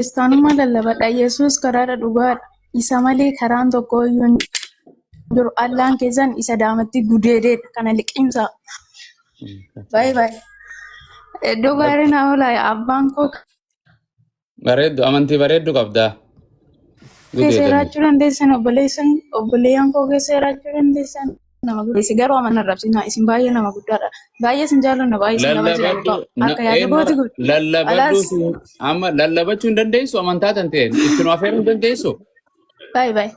Kiristaanummaa lallabadha. Yesuus karaadha dhugaadha. Isa malee karaan tokko iyyuu hin jiru. Allaan keessan isa daamatti gudeedeedha. Kana liqimsaa. Baay'ee baay'ee. Iddoo gaarii naa oolaa abbaan koo Bareeddu amantii bareeddu qabda. keessa Gudeedame. jiraachuu dandeessan obboleessan obboleeyyan koo keessa jiraachuu dandeessan nama guddaa garuu amana arrabsinaa isin baay'ee nama guddaadha. Baay'ee isin jaallanna baay'ee isin kabajna Lallabadhu akka yaada kooti kun. lallabadhu Alaas amma lallabachuu hin dandeessu amantaa tan ta'e itti nu afeeruu hin dandeessu. baay'ee baay'ee.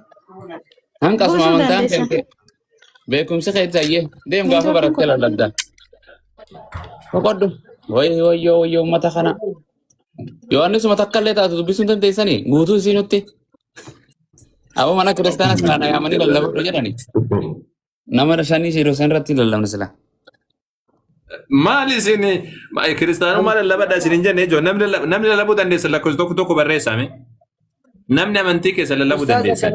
Hanqasuma Buusuu amantaan dandeessan. kan ta'e beekumsi keessa ayyee deem gaafa Neetwoorkiin barattee koo lallabda. Boqodhu. Wayyoo wayyoo wayyoo uummata kana. Yohaannisuma takka illee taatu dubbisuu hin dandeessanii guutuu isii nutti. Aboo mana kiristaana silaa na yaamanii lallabadhu jedhani. Nama shanii yeroo san irratti lallabna sila. Maali isin kiristaanummaa lallabadha isin hin jenne jechuudha. Namni namni lallabuu dandeessan lakkoofsa tokko tokko barreessame. Namni amantii keessa lallabuu Ustaaz dandeessan.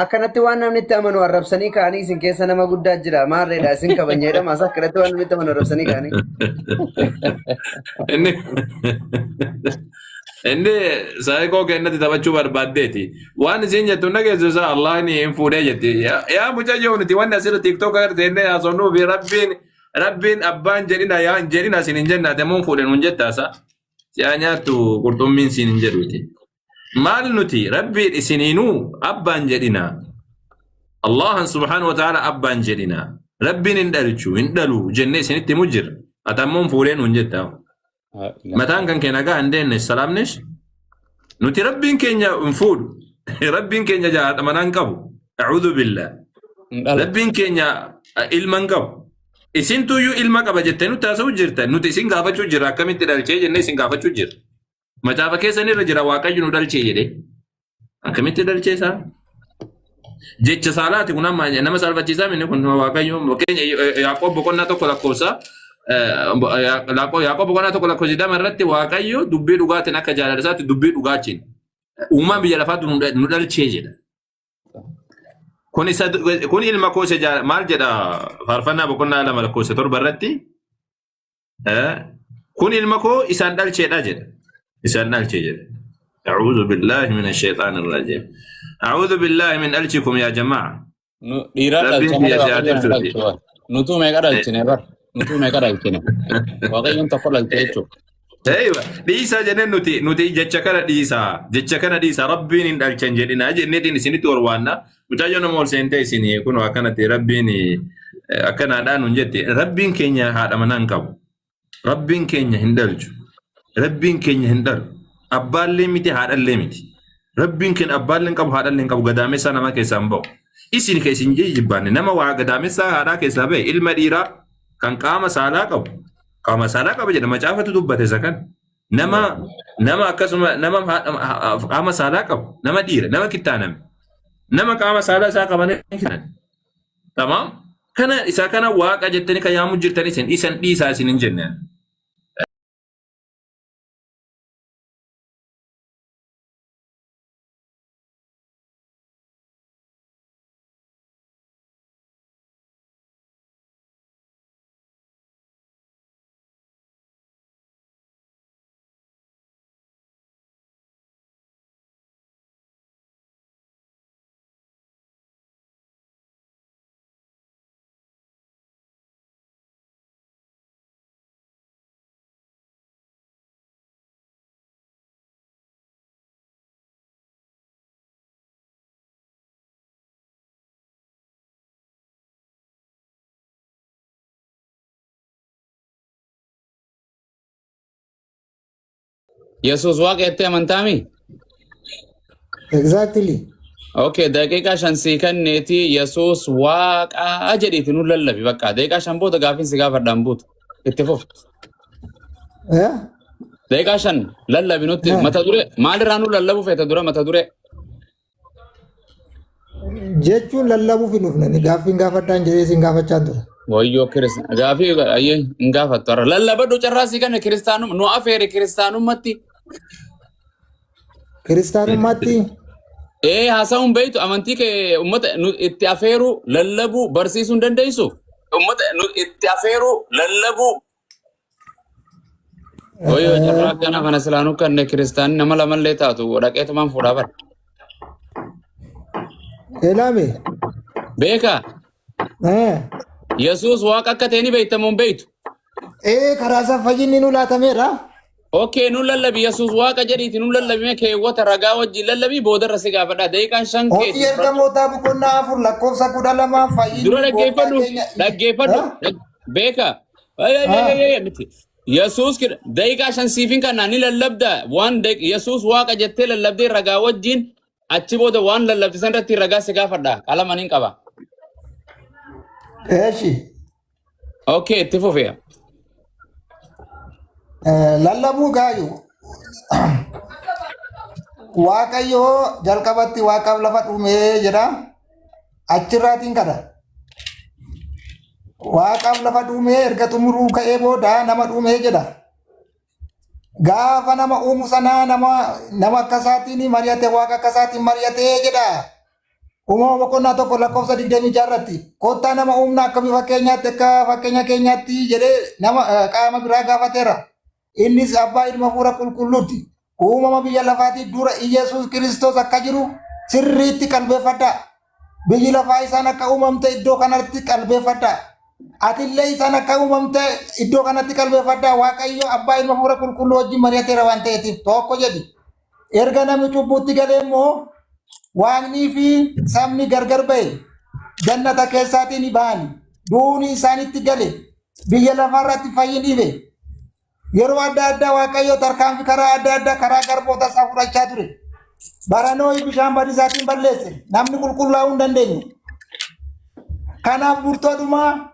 Akkanatti waan namni itti amanu arrabsanii ka'anii isin keessa nama guddaa jira maarreedha isin kabajna jedhama as akkanatti waan namni itti amanu arrabsanii ka'anii. Inni inni saayikoo kennatti taphachuu barbaaddeeti. Waan isin jettu dhageessu isaa Allahni hin fuudhee jetti. Yaa mucayyoo nuti wanni asirra TikTok agartee inni haasofnuu fi rabbiin rabbiin abbaan jedhina yaa hin jedhina isin hin jennaate immoo hin fuudhe nuun jettaasa. Si'aa nyaattu qurxummiin siin hin jedhuuti. Maal nuti rabbiin isiniinuu abbaan jedhina. Allahan subhaanahu wa ta'ala abbaan jedhina. Rabbiin hin dhalchu hin dhalu jennee isinitti himu jira. Ati ammoo hin fuudhee nuun jetta. Mataan kan kee nagaa hin deemne salaamnesh. Nuti rabbiin keenya hin fuudhu. Rabbiin keenya jaadha manaa hin qabu. A'uudhu billah. Hin dhalu. Rabbiin keenya ilma hin qabu. Isintuyyuu ilma qaba jettee nutti haasa'u jirta. Nuti isin gaafachuu jirra akkamitti dhalchee jennee isin gaafachuu jirra. Macaafa keessan irra jira Waaqayyo nu dhalchee jedhee. Akkamitti dhalchee isaa? Jecha saalaati kun amma nama saalfachiisaa mini kun Waaqayyo fakkeenya Yaaqoob boqonnaa tokko lakkoofsa Yaaqoob boqonnaa tokko lakkoofsa 20 irratti Waaqayyo dubbii dhugaatiin akka jaalala isaatti dubbii dhugaatiin uumaan biyya lafaatti nu dhalchee jedha. Kun isa kun ilma koo isa maal jedha faarfannaa boqonnaa 2 lakkoofsa 7 irratti Kun ilma koo isaan dhalcheedha jedha. Isaan dhalchee jedha. A'uudhu billaahi mina shayxaani rajiim. A'uudhu billaahi min dhalchikum yaa jamaa. Nu dhiiraa Rabbiin dhalcha malee kiyya si haa waaqayyoon hin tiksuuti. dhalchu. bar. Nutuu meeqa dhalchine bar. Nutuu meeqa dhalchine. Waaqayyoon tokko dhalche jechuudha. Eeywa dhiisaa jenneen nuti nuti jecha kana dhiisaa jecha kana dhiisaa rabbiin hin dhalchan jedhinaa jenneetiin isinitti warwaanna mucayyoo nama ol seentee isin kun akkanatti rabbiin akkanaadhaa nun jette rabbiin keenya haadha manaa hin qabu rabbiin keenya hin dhalchu rabbiin keenya hin dhalu abbaallee miti haadhallee miti rabbiin keenya abbaallee hin qabu haadhallee hin qabu gadaamessaa namaa keessaa hin ba'u isin ka isin jibbaanne nama waa gadaamessaa haadhaa keessaa ba'e ilma dhiiraa kan qaama saalaa qabu qaama saalaa qaba jedha macaafatu dubbate isa kan nama nama akkasuma nama qaama saalaa qabu nama dhiira nama kittaaname nama qaama saalaa isaa qaban kittaaname tamaam kana isa kana waaqa jettanii kan yaamu jirtan isin isan dhiisaa isin hin jenne. Yesuus waaqa jettee amantaami? Exactly. Okay, daqiiqaa 5 sii kenneeti Yesuus waaqa jedhiiti nu lallabi bakka. Daqiiqaa 5 booda gaafiin si gaafadhaan buutu. Itti fufi. Eh? Daqiiqaa 5 lallabi nutti Eh. mata duree maalirraa nu lallabu feeta dura mata duree. Jechuun lallabuuf hin dhufne gaaffiin gaafadhaan jedhee isin gaafachaa ture. Wayyoo kiristaan gaafii ayyee hin gaafattu har'a lallabadhu carraa sii kanne kiristaanum nu afeere kiristaanummaatti. Kiristaanummaatti Ee haasa'uun beektu amantii kee uummata nu itti afeeruu lallabuu barsiisuu hin dandeessu. Uummata nu itti afeeruu lallabuu. Wayyoo carraa akkana kana silaanuu kanne kiristaanni nama lamallee taatu dhaqeetumaan fuudhaa bara. Elaame. Beekaa Yesuus waaqa akka ta'e ni beekta moo hin beektu? Ee karaa isaa fayyinni nu laatameera. Okay, nu lallabi Yesuus waaqa jedhiiti nu lallabi mee keewwata ragaa wajjin lallabii boodarra si gaafadha. Daqiiqaan 5 Hojii keeti. ergamootaa boqonnaa 4 lakkoofsa 12 Dura fayyinni gooftaa dhaggeeffadhu keenya. dhaggeeffadhu beeka. Miti. Yesuus daqiiqaa 5 siifin kana ni lallabda waan Yesuus waaqa jettee lallabdee ragaa wajjin achi booda waan lallabde san irratti ragaa si gaafadha. Qalama nin qaba. Eeshi. Okay, itti fufi. Lallabuu gaayu. Waaqayyoo jalqabatti waaqaaf lafa uumee jedha. Achirraatiin kana. Waaqaaf lafa uumee erga xumuruu ka'ee booda nama uumee jedha. Gaafa nama uumu sanaa nama nama akka isaatiin mari'ate waaqa akka isaatiin mari'ate jedha. Uumama boqonnaa 1 lakkoofsa 26 irratti kottaa nama uumna akka bifa keenyaatti akka fakkeenya keenyaatti jedhee nama qaama biraa gaafateera. Innis abbaa ilma hafuura qulqulluuti. Uumama biyya lafaatii dura Iyyasuus Kiristoos akka jiru sirriitti qalbeeffadhaa. Biyyi lafaa isaan akka uumamte iddoo kanatti qalbeeffadhaa. Atillee isaan akka uumamte iddoo kanatti qalbeeffadhaa. Waaqayyo abbaa ilma hafuura qulqulluu wajjin mari'ateera waan ta'eetiif tokko jedhi. Erga namni cubbuutti galee immoo waaqnii fi sabni gargar ba'e jannata keessaatii ni ba'ani. Duuni isaanitti gale biyya lafaarratti fayyin dhibe. Yeroo adda addaa Waaqayyo tarkaanfii karaa adda addaa karaa garboota isaa fudhachaa ture. Bara Nohi bishaan badiisaatiin balleesse. Namni qulqullaa'uu hin dandeenye. Kanaaf murtoo dhumaa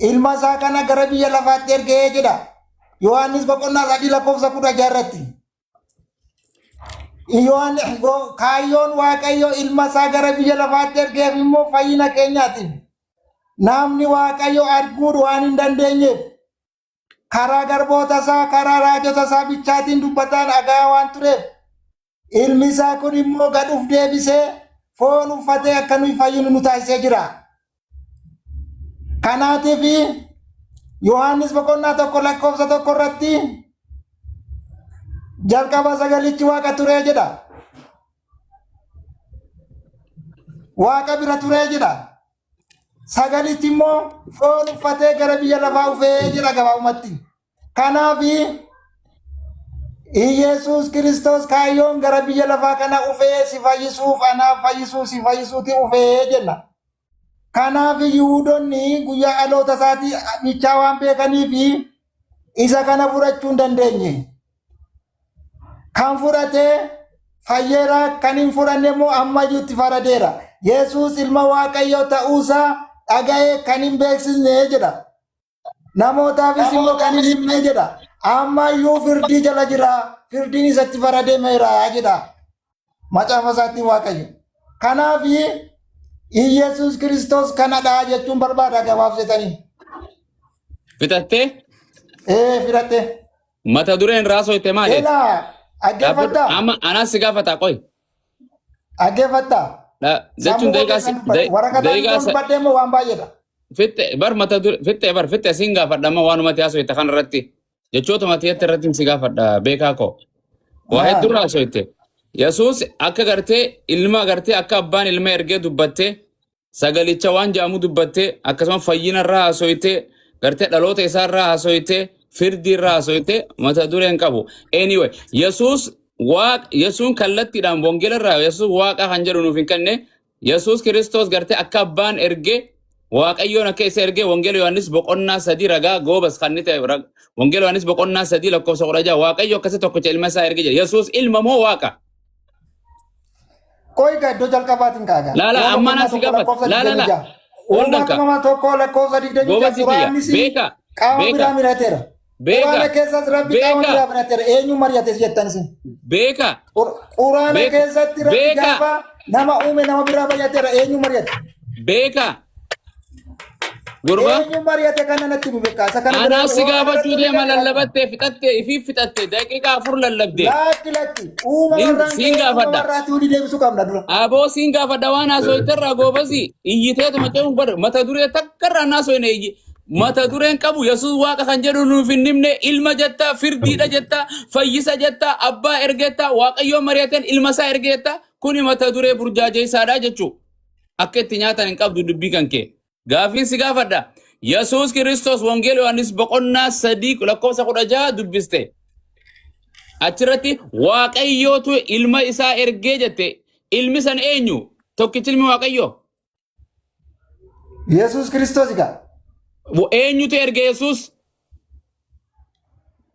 ilma isaa kana gara biyya lafaatti ergee jedha. Yohaannis boqonnaa 3 lakkoofsa 16 irratti. Yohaannis kaayyoon Waaqayyo ilma isaa gara biyya lafaatti ergeef immoo fayyina keenyaatiif. Namni Waaqayyo arguu waan hin dandeenyeef karaa garboota isaa karaa raajota isaa bichaatiin dubbataan dhagaa waan tureef ilmi isaa kun immoo gad uf deebisee foon uffatee akka nuyi fayyinu nu taasisee jira. Kanaatiif Yohaannis boqonnaa 1 lakkoofsa 1 irratti jalqaba sagalichi waaqa turee jedha. Waaqa bira turee jedha. Sagalichi immoo foon uffatee gara biyya lafaa dhufee jedha gabaabumatti. Kanaaf Iyyasuus Kiristoos kaayyoon gara biyya lafaa kana dhufee si fayyisuuf anaaf fayyisuu si fayyisuuti dhufee jenna. Kanaaf Yihuudonni guyyaa dhaloota isaatii bichaa waan beekaniif isa kana fudhachuu hin dandeenye. Kan fudhate fayyeera, kan hin fudhanne immoo ammayyuu itti faradeera. Yesuus ilma Waaqayyoo ta'uusaa dhaga'ee kan hin beeksisne jedha. Namootaafis immoo kan hin himne jedha. Ammayyuu firdii jala jira. Firdiin isatti farademeera jedha. Macaafa isaatiin Waaqayyo. Kanaaf Iyyasuus Kiristoos kanadha jechuun barbaada gabaabsitanii. Fixattee Ee fidhatte. mata dureen raasoo itti maal jetti? Elaa Dhaabbadhu. dhaggeeffattaa? Amma anaas si gaafata qoy. Dhaggeeffattaa? Jechuun Sammuu koo daqiiqaa keessan dubbadhe. Waraqataan daqiiqaa yoon dubbadhe immoo waan baay'eedha. Fitte bar mata dure fitte bar fitte siin gaafadha amma waanuma ati haasofte kana irratti jechoota mati irratti si gaafadha beekaa koo. Waa hedduu irraa haasofte. Yesuus akka gartee ilma gartee akka abbaan ilma ergee dubbatte sagalicha waan jedhamu dubbatte akkasuma fayyina irraa haasofte gartee dhaloota isaa irraa haasofte firdii irraa haasofte mata dureen qabu. Anyway Yesuus waaq Yesuun kallattiidhaan wangeela irraa Yesuus waaqa kan jedhu nuuf hin kenne Yesuus Kiristoos gartee akka abbaan erge Waaqayyoon akka isa erge Wangeela Yohaannis boqonnaa 3 ragaa goobas kan inni ta'e Wangeela Yohaannis boqonnaa 3 lakkoofsa 16 Waaqayyo akkasii tokkicha ilma isaa erge jedhe. Yesuus ilma moo Waaqa? Qoy egaa iddoo jalqabaatiin kaagaa. Laala Uumama amma boqonnaa anaa si 1 gaafata. lakkoofsa Laala 26. la. Ol Uumama danka. 1 lakkoofsa 26 Goobasii kiyya. Quraannis Beeka. qaama Beeka. biraa mirateera. Beeka. Quraana keessas Rabbi qaama Beeka. biraa mirateera. Eenyu mari'ates jettan isin? Beeka. Quraana Beeka. keessatti Rabbi Beeka. gaafa nama uume nama biraa mari'ateera. Eenyu mari'ate? Beeka. Gurbaa. Eenyu mari'ate kana natti himi beekaa. Isa kana biraa Anaa si yoo gaafachuu irratti deema mari'ate lallabattee fixattee ifii fixattee daqiiqaa 4 lallabdee. Lakki lakki. Uumama irraan Siin ka'ee uumama gaafadha. irraatti olii deebisuu qabna dura. Aboo siin gaafadha waan haasofterraa goobasi iyyiteetuma ce'uun bar mata duree takka irraa hin haasofne iyyi. Mata dureen qabu Yesuus waaqa kan jedhu nuuf hin himne ilma jettaa firdiidha jettaa fayyisa jettaa abbaa ergeettaa waaqayyoo mari'ateen ilma isaa ergeettaa kuni mata duree burjaajeessaadha jechuu. Akka itti nyaatan hin qabdu dubbii kan kee. Gaaffiin si gaafadha. Yesuus Kiristoos Wangeela Yohaannis boqonnaa 3 lakkoofsa 16 dubbiste. Achirratti Waaqayyootu ilma isaa ergee jette. Ilmi san eenyu? Tokkichi ilmi Waaqayyoo. Yesuus Kiristoos egaa. Eenyutu erge Yesuus?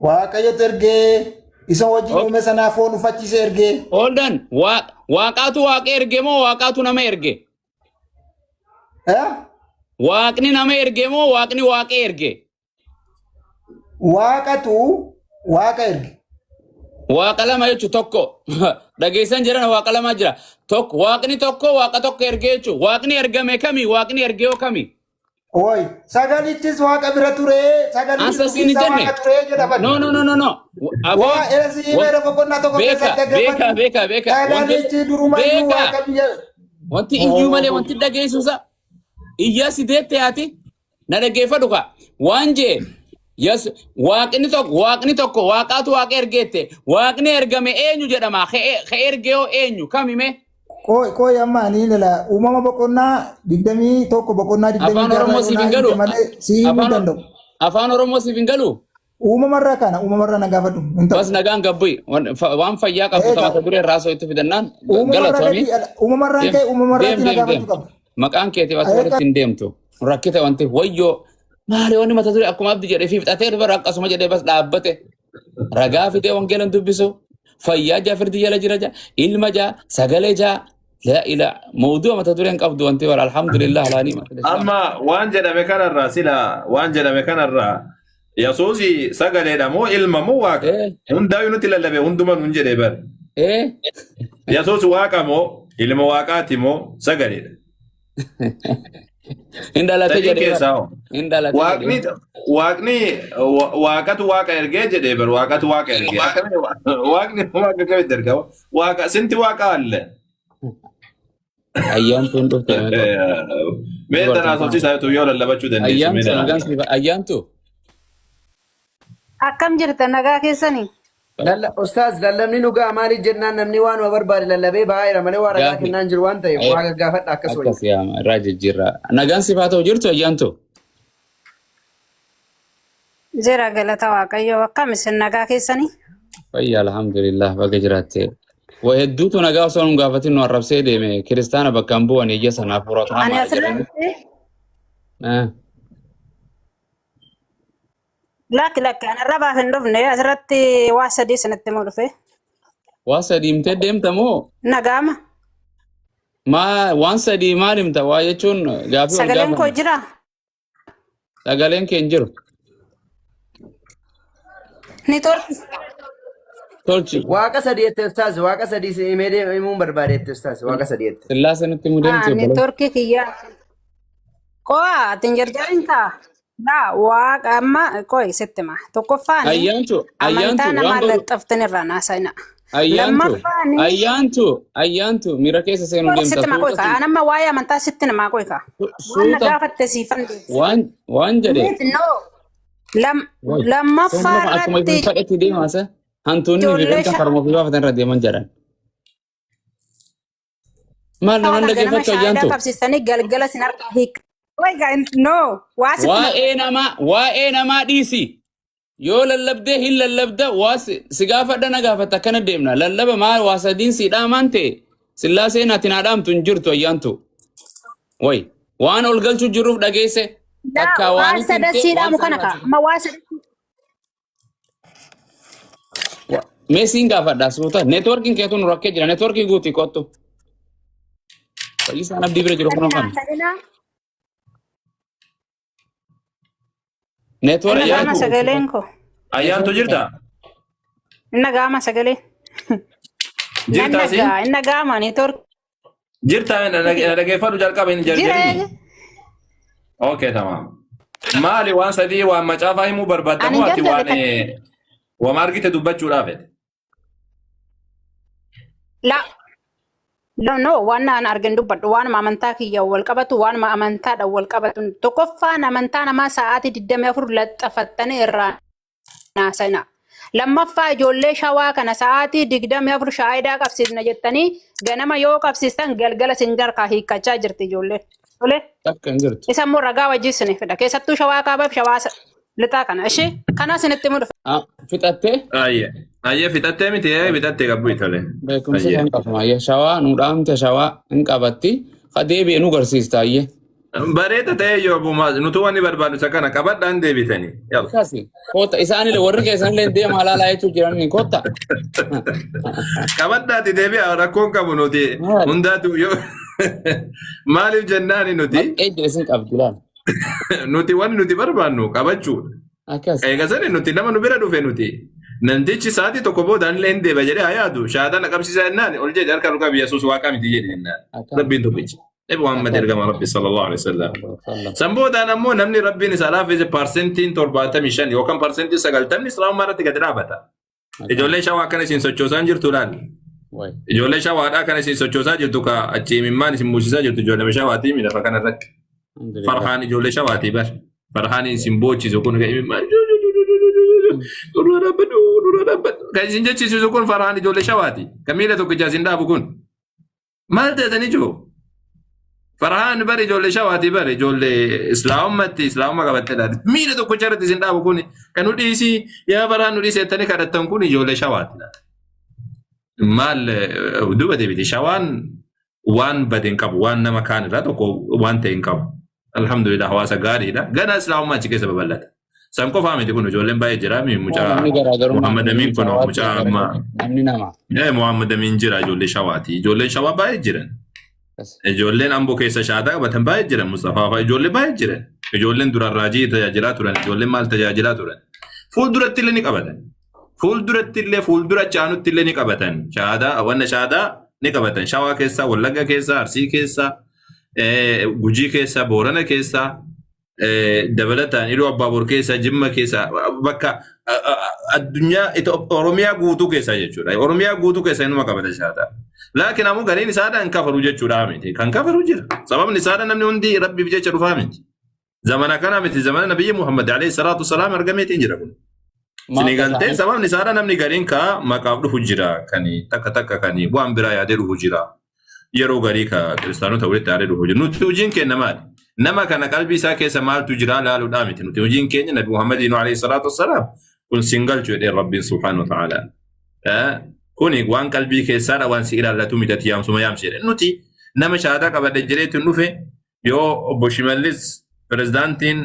Waaqayyotu ergee isa wajjin uume sanaa foon uffachiisee ergee. Holdan waaqaatu waaqa erge moo waaqaatu nama erge? Eh? Waaqni nama erge moo waaqni waaqa erge? Waaqatu waaqa erge. Waaqa lama jechuun tokko dhageessan jiran waaqa lama jira. Tokko waaqni tokko waaqa tokko erge jechuun waaqni ergame kami waaqni erge yoo kami? Oi, sagalichis waaqa bira ture, sagalichi Ansa siin hin dubbisaa jenne. waaqa ture jedha bani. No, no, no, no, no. Aboo Waa erasii meera boqonnaa tokko beeka keessatti beeka dhaggeeffadhu. beeka beeka. Wanti Sagalichi durumayyuu beeka waaqa biyya. wanti iyyuu malee wanti dhageessuusa iyyaa si deette ati na dhaggeeffadhu ka waan jee yes waaqni tokko waaqni tokko waaqaatu waaqa ergeette waaqni ergame eenyu jedhama ka erge hoo eenyu kamime. Qoy qoy amma ani lala uumama boqonnaa 21 boqonnaa Afaan 26 Oromoo siif hin galu. malee si himuu Afaan danda'u. Afaan Oromoo siif hin galu. Uumamarraa kana uumamarraa na gaafadhu hin ta'u. Bas nagaan gabbu'i. Waan fayyaa qabdu Eega. mata duree irraa osoo itti fidannaan Uumamarraa galatoomi. gadi uumamarraan Deem ka'e uumamarraatti deem na deem gaafachuu deem. qabda. Maqaan keetiif ati Eega. walitti hin deemtu. Rakkite wanti wayyoo maali wanni mata duree akkuma abdi jedhee fi fixatee dubara akkasuma jedhee bas dhaabbate. Ragaa fidee wangeela hin dubbisu. Fayyaa jaa firdii jala jira jaa ilma jaa sagalee jaa laa ilaa mawdu'a mata dureen qabdu wanti bara alhamdulillah alaanii mata duree. Amma waan jedhame kanarraa sila waan jedhame kanarraa Yesuusi sagaleedha moo ilma moo waaqa? Hundaayyuu nutti lallabe hunduma nuun jedhee bara. Yesuus waaqa moo ilma waaqaati moo sagaleedha? Hin dhalate Sadii jedhee bara. keessaa hoo? Hin dhalate Waaqni jedhee. waaqni waaqatu waaqa ergee jedhee bar waaqatu waaqa ergee. Akkamitti waaqni waaqa akkamitti erga? Waaqa sinti waaqa alle. Ayyaantuun dhufte. Mee tanaa sochiisaa tu yoo lallabachuu dandeessu. Ayyaantu nagaan siif ayyaantu. Akkam jirta nagaa keessanii? Ustaaz lallabni dhugaa maaliif jennaan namni waanuma barbaade lallabee ba'aa jira malee waa ragaa Gaafi. kennaan jiru waan ta'eef waa gaggaafadha akkas wayya. Akkas yaama irraa jijjiirraa. Nagaan siif haa ta'u jirtu ayyaantu. Jira galata Waaqayyoo akkam isin nagaa keessanii? Fayya alhamdulillah baga jiraatte. Waa hedduutu nagaa osoo nu gaafatin nu arrabsee deeme kiristaana bakka hin bu'an iyya sanaaf muratu Ani hamaadha jedhanii. asirratti Eh. Lakki lakki ani arrabaaf hin dhufne asirratti waa sadii isinitti himuu dhufe. Waa sadii himtee deemta moo? Nagaama. Maa waan sadii maal himta? Waa jechuun gaafii wal Sagaleen koo gaafanna. jira. Sagaleen kee hin jiru. Ni tolti. Tolchi. Waaqa sadii jette ustaaz waaqa sadii si himee himuun barbaade jette ustaaz waaqa sadii jette. Sillaasee nutti himuu deemti obboleessi. Neetworkii kiyyaa. Qo'a ati hin jarjarin kaa. Laa waaqa amma qo'i sitti hima. Tokkoffaani Ayyaantu amantaa ayyaantu namaa waan godhu laxxaftan irraa naasa'ina. ayyaantu Lammaffaani ayyaantu ayyaantu miira keessa seenuu qo'i deemta sitti hima qo'i suuta kaa. An amma waa'ee amantaa sitti himaa qo'i kaa. Waan na suuta gaafatte siifan deebisa. waan waan jedhe Miti no. Wai. Lammaffaa Soon akkuma irratti isin fedhetti deemaa sa hantuunni fi ijoollee beektan karuma ofii baafatan irra deeman jedhan. Maal naman Kana ganama dhaggeeffachuu shaayidaa ayyaantu? qabsiistanii galgala sin harkaa hiika. Wai gaa no waa sitti naqe. Waa'ee namaa waa'ee namaa dhiisi. Yoo lallabdee hin lallabda waa si si gaafadha na gaafatta akkana deemna. Lallaba maal waa sadiin si dhaamaan ta'e sillaaseen ati naa dhaamtu hin jirtu ayyaantu. Wai waan ol galchuu jirruuf dhageesse Laa takkaa waa waan sadan himte sii waan dhaamu kana sadii kaa. Amma waa sadan Mee siin gaafadha suuta. Neetwoorkiin keetu nu rakkee jira. Neetwoorkii guutii kottu. Fayyisaan abdii bira jiru kunoo kana. Inna Neetwoorkii gaama Ayyaantu. sagaleen koo. Ayyaantu jirta? Inna gaama sagalee. Nan Jirtaa siin? nagaa inna gaama neetwoorkii Jirta na dhaggeeffadhu jalqaba hin jira jarjarini. eege. Okay, tamam. Maali waan sadii waan macaafaa himuu barbaadda Ani moo ati jarjarre waan takka. waan argite dubbachuudhaaf fedhe? La No, no, waan an argin dubbadhu, waanuma amantaa kiyya wal qabatu, waanuma amantaadhaan wal qabatu. Tokkoffaan, amantaa namaa sa'aatii 24 laxxafattanii irraa naasa'ina. Lammaffaa, ijoollee Shawaa kana sa'aatii 24 shaayidaa qabsiisna jettanii ganama yoo qabsiistan galgala sin garkaa hiikkachaa jirti ijoolleen. Tole. Takka hin jirtu. Isa immoo ragaa wajjin isinii fida. Keessattuu Shawaa kaabaaf Shawaa lixaa kana. Ishee kana isinitti himu dhufe. Ah, fixattee? Ayyee. Ayyee, fixattee miti, fixattee qabbu tole. Beekumsa Ayyee. kan qabama. Ayyee, Shawaa nu dhaamte, Shawaa hin qabatti. Ka deebi'e nu garsiista, ayyee. Bareeda ta'ee yoo abumaa nuti wanni barbaadu isa kana qabadhaan deebitanii. Yalla. Akkasi. Kotta, isaanillee warri keessanillee deema halaalaa jechuun jiranii kotta. Qabadhaati deebi'a, rakkoon qabu nuti Maali? hundaatu yoo maaliif jennaani nuti Maqee jira isin qabdi laal. Nuti wanni nuti barbaannu qabachuudha. Akkas. Eega sani nuti nama nu bira dhufe, nuti namtichi sa'aatii tokko boodaan illee hin deeba jedhee haa yaadu, shahaadaa na qabsiisaa jennaan ol jedhe, harka lukaa biyya Yesuus Waaqa miti jedhe jennaan. Akkam. Rabbiin tokkicha. Nabi Muhammad Akkam. ergama Rabbi sallallahu alaihi wasallam. Sallam. San boodaan ammoo namni Rabbiin isaa laaffise 75% yookaan 90% Islaamummaa irratti gadi dhaabata. Akkam. Ijoollee Shawaa akkana isin sochoosaan jirtu laal. Wayi. Ijoollee Shawaadhaa kana isin sochoosaa jirtu, ka achi imimmaan isin buusisaa jirtu ijoollee Shawaatii mi lafa kana irratti. Alhamdulillah. Farhaan ijoollee Shawaatii bar. Farhaan isin boochisu kun kan imimmaan dura dhaabbadhu, dura dhaabbadhu. Kan isin jechisiisu kun Farhaan ijoollee Shawaati. Kan miila tokkicha isin dhaabu kun. Maal ta'etanii jiru? Farhaan bar ijoollee Shawaatii bar, ijoollee Islaamummaatti Islaamummaa qabattee laati. Miila tokkicha irratti isin dhaabu kun, kan nu dhiisii yaa Farhaan nu dhiisi jettanii kadhattan kun ijoollee Shawaati. Maal duuba deebite, Shawaan waan bade hin qabu, waan nama kaan irraa tokko waan ta'e hin qabu. Alhamdulillah, hawaasa gaariidha. Gana Islaamummaa achi keessa babal'ata. San qofaa miti, kun ijoolleen baay'ee jira. Mucaa Namni garaagarummaa Muhammad Amin kun Shawaatti mucaa amma namni nama. Muhammad Amin jira, ijoollee Shawaati. Ijoolleen Shawaa baay'ee jiran. Akkas. Ijoolleen Amboo keessa shaadaa qabatan baay'ee jiran. Mustafaa fa'a ijoollee baay'ee jiran. Ijoolleen duraan raajii tajaajilaa turan. Ijoolleen maal tajaajilaa turan. Fuulduratti illee ni qabatan. Fuulduratti illee, fuuldura caanutti illee ni qabatan. Shaadaa, wanna shaadaa ni qabatan. Shawaa keessa, Wallagga keessa, Arsii keessa, Gujii keessa, Boorana keessa, dabalataan Iluu Abbaaboor keessa, Jimma keessa, bakka addunyaa Oromiyaa guutuu keessa jechuudha. Oromiyaa guutuu keessa inuma qabata shaadaa. Laakiin ammoo gariin isaadhaan kafaru jechuudha miti. Kan kafaru jira. Sababni isaadha namni hundi Rabbiif jecha dhufaa miti. Zamana kana miti, zamana Nabiyyi Muhammad alayhi salaatu wasalaam argameetiin jira kun. Isinii galtee, sababni isaadha namni gariin ka maqaaf dhufu jira, kan takka takka kan waan biraa yaadee dhufu jira. Yeroo garii ka kiristaanota walitti aaree dhufu jira. Nuti hojiin keenya maali? Nama kana qalbii isaa keessa maaltu jira laaluudhaa miti. Nuti hojiin keenya Nabi Muhammadiin alayhi salaatu wasalaam kun sin galchu jedhee Rabbiin subhaanahu wa ta'ala. Kuni waan qalbii keessaadha, waan si ilaallatu miti, ati yaamsuma yaamsi jedhe. Nuti nama shahaadaa qabadhe jedheetu dhufe, yoo obbo Shimallis pirezidaantiin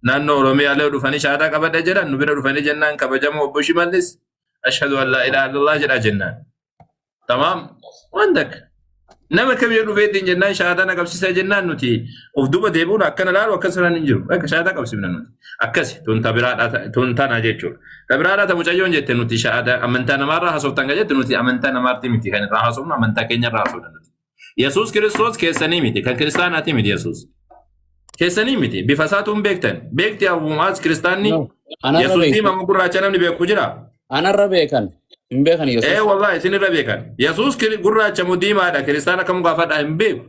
naannoo Oromiyaa illee dhufanii shahaadaa qabadhe jedhan, nu bira dhufanii jennaan, kabajamoo obbo Shimallis, ashhadu an laa ilaaha illallah jedha jennaan. Tamaam, waan takka. Nama kamiyyuu dhufeetiin jennaan shahaadaa na qabsiisaa jennaan nuti of duuba deebi'uun akkana laalu akkas sanaan hin jiru. Akka shahaadaa qabsiifna nuti. Akkasi tun tabiraadhaa tun tana jechuudha. Tabiraadhaa ta mucayyoon jette, nuti shahaadaa amantaa namaarraa haasoftan kan jette, nuti amantaa namaarti miti kan irraa haasofnu, amantaa keenyarraa haasofna nuti. Yesuus Kiristoos keessanii miti, kan kiristaanaati miti Yesuus. Keessanii miti, bifa isaatu hin beektan. Beekti abumaas kiristaanni No. Anarra Yesuus beekan. diimaa gurraacha namni beeku jira. Anarra beekan. Hin beekan Yesuus. Wallahi isinirra beekan. Yesuus gurraacha moo diimaadha, kiristaana kam gaafadhaa, hin beeku.